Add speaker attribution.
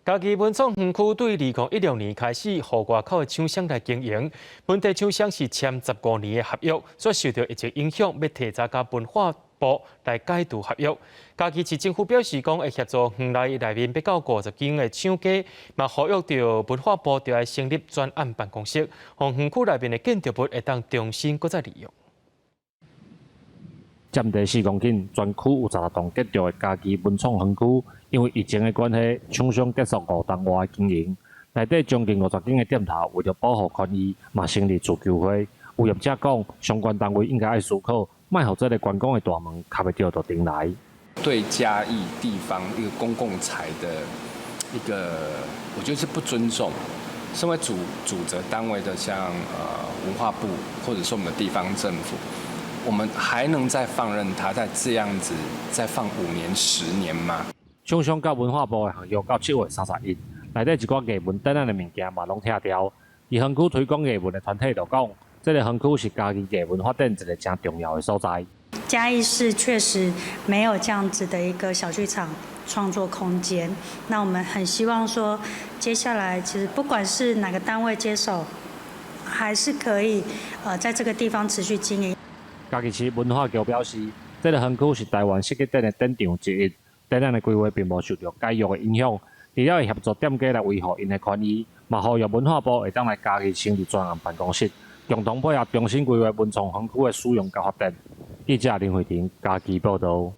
Speaker 1: 嘉義文創園區對2016年開始，予外口的廠商來經營。本地廠商是簽15年的合約，煞受著疫情影響，欲提早佮文化部來解除合約。嘉義市政府表示講，會協助園內內面欲到50間的廠家，嘛呼籲著文化部著愛成立專案辦公室，予園區內面的建築物會當重新閣再利用。
Speaker 2: 佔地4公頃，全區有16棟建築的嘉義文創園區，因為疫情的關係，廠商結束5冬外的經營。內底將近50間的店頭，為著保護權益，嘛成立自救會。有業者講，相關單位應該愛思考，莫予這个觀光的大門敲袂著就重來。
Speaker 3: 對嘉義地方一個公共財的一個，我覺得是不尊重。身為主責單位的，像文化部，或者是我們的地方政府，我們還能再放任他再這樣子再放5年、10年嗎？
Speaker 2: 廠商佮文化部的合約到7月31，內底一寡藝文展覽的物件嘛攏拆掉。佇園區推廣藝文的團體就講，這个園區是嘉義藝文發展一个誠重要的所在。
Speaker 4: 嘉義市確實沒有這樣子的一個小劇場創作空間，那我們很希望說，接下來其實不管是哪個單位接手，還是可以在這個地方持續經營。
Speaker 2: 嘉義市文化局表示，這个園區是台灣設計展的展場之一，展覽的規劃並無受著解約的影響。除了會協助店家來維護𪜶的權益，嘛呼籲文化部會當來嘉義成立專案辦公室，共同配合重新規劃文創園區的使用佮發展。記者林慧婷嘉義報導。